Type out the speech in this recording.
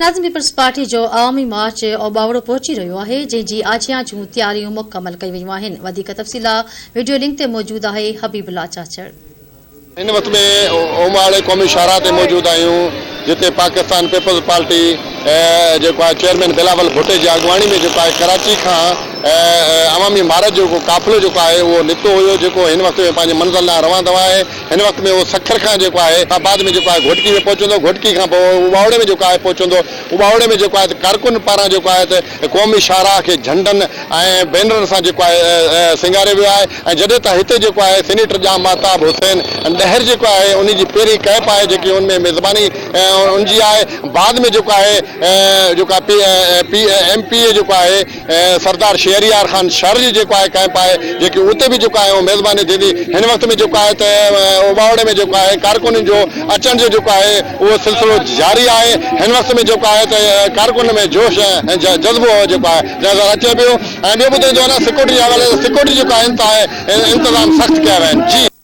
ناظم peoples party جو عوامي march Ubauro پهچي رهيو آهي، جنهن جي آجيان جون تياريون مڪمل ڪيون ويون آهن. وڌيڪ تفصيل لا وڊيو لنڪ تي موجود آهي حبيب الله چاچڙ. هن وقت ۾ اوٻاوڙي قومي شاهراهه تي موجود آهيون جتي پاڪستان پيپلز پارٽي جيڪو آهي چيئرمين بلاول ڀٽي جي اڳواڻي ۾ جيڪو آهي ڪراچي کان عوامي مارچ جو قافلو جيڪو آهي اهو نڪتو هيو جيڪو هن وقت ۾ پنهنجي منزل ڏانهن روان دوان آهي. هن وقت ۾ اهو سکر کان جيڪو آهي بعد ۾ جيڪو آهي گهوٽڪي ۾ پهچندو، گهوٽڪي کان پوء اٻاوڙي ۾ جيڪو آهي پهچندو، اٻاوڙي ۾ جيڪو آهي ته ڪارڪن پاران جيڪو آهي ته قومي شاهراهه کي جهنڊن ۽ بينرن سان جيڪو آهي سينگاريو ويو آهي ۽ جڏهن ته هتي جيڪو آهي سينيٽر ڄام مهتاب حسين ڏهر جيڪو آهي انهي جي پهرين ڪئمپ آهي جيڪي ان ۾ ميزباني ان جي آهي بعد ۾ جيڪو آهي جيڪو آهي پي ايم پي اي جيڪو آهي سردار شهريار خان شر جي جيڪو آهي ڪئمپ آهي جيڪي اتي به جيڪو آهي اهو ميزباني ٿيندي هن وقت ۾ جيڪو آهي ته اوٻاوڙي ۾ جيڪو آهي ڪارڪنن جو اچڻ جو جيڪو آهي اهو سلسلو جاري آهي هن وقت ۾ جيڪو آهي ته ڪارڪنن ۾ جوش ۽ جذبو جيڪو آهي نظر اچي پيو ۽ ٻيو ٻڌائيندو وڃان سيڪيورٽي جي حوالي سان سيڪيورٽي جيڪو آهي انتظام سخت ڪيا ويا آهن جي.